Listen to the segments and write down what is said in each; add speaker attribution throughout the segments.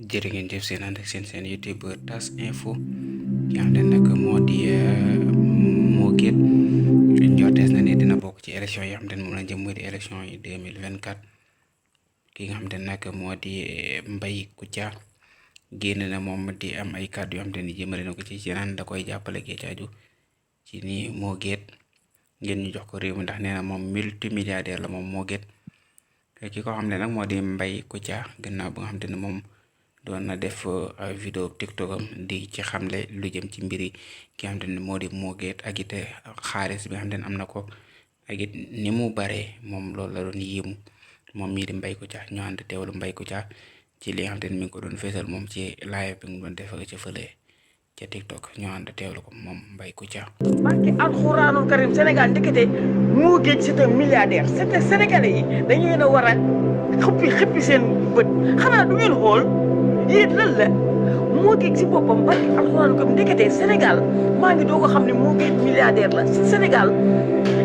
Speaker 1: jërë ngeen jëf seen ànd ak seen YouTube TAS info ki nga xam ne nag moo di Mo Gates njortees na ne dina bokk ci élection yi nga xam ne moom la jëm muy di élection yi 2024 ki nga xam ne nag moo di Mbaye Kouthia génn na moom di am ay kàddu yoo xam ne ni jëmale na ko ci naan da koy jàppale Kecaaju ci ni Mo Gates ngeen ñu jox ko réew mi ndax nee na moom multimilliardaire la moom Mo Gates ki ko xam ne nag moo di Mbaye Kouthia gannaaw ba nga xam ne moom doon na def vidéo TikTok am di ci xamle lu jëm ci mbiri ki nga xam ne moo di Mo Gates ak it xaalis bi nga xam ne am na ko ak it ni mu bare moom loolu la doon yéemu moom mii di Mbaye Kouthia ñu ànd teewlu Mbaye Kouthia ci li nga xam ne mi ngi ko doon feesal moom ci live bi mu doon def ca fële ca TikTok ñu ànd teewlu ko moom Mbaye Kouthia.
Speaker 2: barke alxuraanul karim Sénégal ndekete Mo Gates c'est un milliardaire c'était sénégalais yi dañu leen a war a xippi seen bët xanaa du ngeen xool yéen lan la Mo Gates si boppam barke alxuraanul karim ndekete Sénégal maa ngi doog a xam ne Mo Gates milliardaire la si Sénégal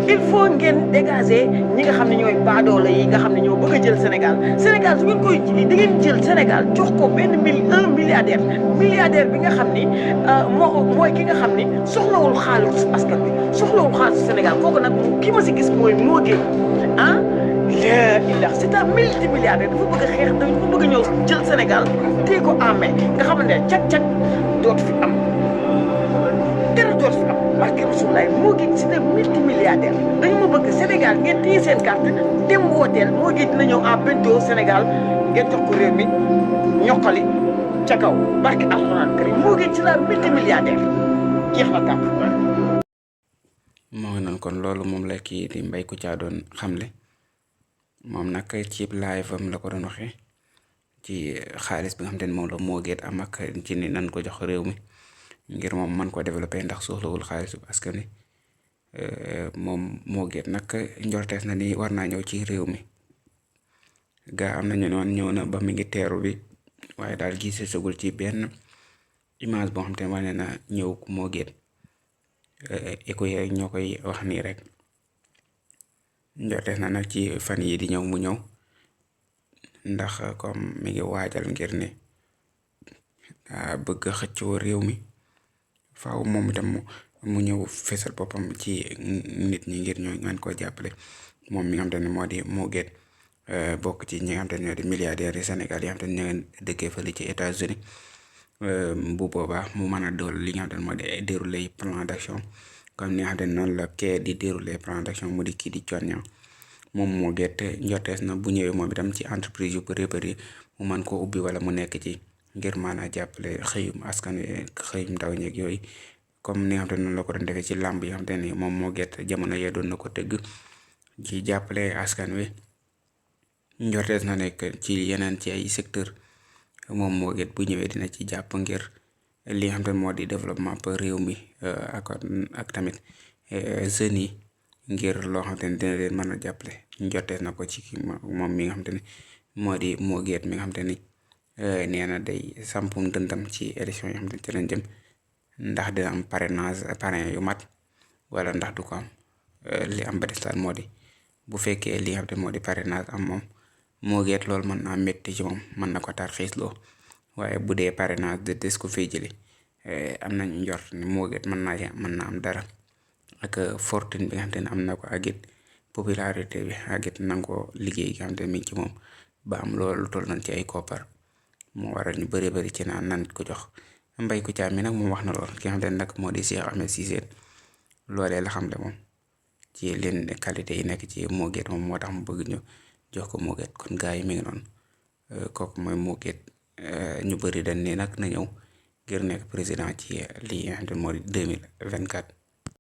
Speaker 2: il faut ngeen dégager ñi nga xam ne ñooy baadoola yi nga xam ne ñoo bëgg a jël Sénégal Sénégal su ngeen koy ji da ngeen jël Sénégal jox ko benn un milliardaire bi nga xam ni mooy ki nga xam ni soxlawul xaalis askan bi soxlawul xaalis Sénégal kooku nag ki ma si gis mooy Mo Gates ah la c'est un multimilliardaire dafa bëgg a xeex dafa bëgg a ñëw jël Sénégal téye ko en main nga xamante ne cag dootu fi am dara dootu fi am barke Rasulaay Mo Gates c'est un multimilliardaire dañu ma bëgg Sénégal ngeen téye seen carte dem wooteel Mo Gates dina ñëw en bento Sénégal ngeen jox ko réew mi ñokkali ca kaw barke alxuraan karim Mo Gates c'est la multimilliardaire jeex na tàpp.
Speaker 1: moo ngi noonu kon loolu moom la kii di Mbaye Kouthia doon xamle moom nag ci live am la ko doon waxee ci xaalis bi nga xam ne moom la Mo Gates am ak ci ni nan ko jox réew mi ngir moom man ko développé ndax soxlawul xaalisu askan wi moom Mo Gates nag njortees na ni war naa ñëw ci réew mi gaa am nañu noonu ñëw na ba mi ngi teeru bi waaye daal gisagul ci benn image boo xam te ne wane na ñëw Mo Gates écho yi ñoo koy wax nii rek njortees na nag ci fan yi di ñëw mu ñëw ndax comme mi ngi waajal ngir ne bëgg xëccoo réew mi faaw moom itam mu ñëw fesal boppam ci nit ñi ngir ñoo ngeen ko jàppale moom mi nga xam ne moo di Mo Gates bokk ci ñi nga xam ne ñoo di milliardaires yi Sénégal yi nga xam ne ñoo ngi dëkkee fële ci États-Unis bu boobaa mu mën a dool li nga xam ne moo di dérouler plan d'action comme ni nga xam ne noonu la kee di dérouler plan d'action mu di kii di Thione moom Mo Gates njortees na bu ñëwee moom itam ci entreprise yu bëri mu mën koo ubbi wala mu nekk ci ngir mën a jàppale xëyum askan wi xëyum ndaw ñeeg yooyu comme ni nga xam ne noonu la ko doon defee ci làmb yi nga xam ne moom Mo Gates jamono yee doon na ko tëgg ci jàppale askan wi njortees na nekk ci yeneen ci ay secteur moom Mo Gates bu ñëwee dina ci jàpp ngir li nga xam ne moo di développement pour réew mi ak tamit jeunes yi ngir loo xam ne dina leen mën a jàppale njortees na ko ci moom mi nga xam ne moo di Mo Gates mi nga xam ne nee na day sampum dëndam ci élection yi xam ne ci lañ jëm ndax dina am parrain yu mat wala ndax du ko am li am ba des daal moo di bu fekkee li nga xam ne moo di parrainage am moom Mo Gates loolu mën naa métti ci moom mën na ko tarxiisloo waaye bu dee parrainage de des ko fay jëli am nañu njort ni Mo Gates mën naa am dara ak fortune bi nga xam ne am na ko ak it popularité bi ak it nangoo liggéey nga xam ne mi ngi ci moom ba am loolu toll nañ ci ay koppar moo waral ñu bëri ci nan ko jox Mbaye Kouthia mi nag moom wax na lool ki nga xam ne nag moo di Cheikh Ahmed Cissé loolee la xam ne moom ci leen qualité yi nekk ci Mo Gates moom moo tax mu bëgg ñu jox ko Mo Gates kon gars yi mi ngi noonu kooku mooy Mo Gates ñu bëri dañ ne nag na ñëw ngir nekk président ci lii nga xam ne moo di 2024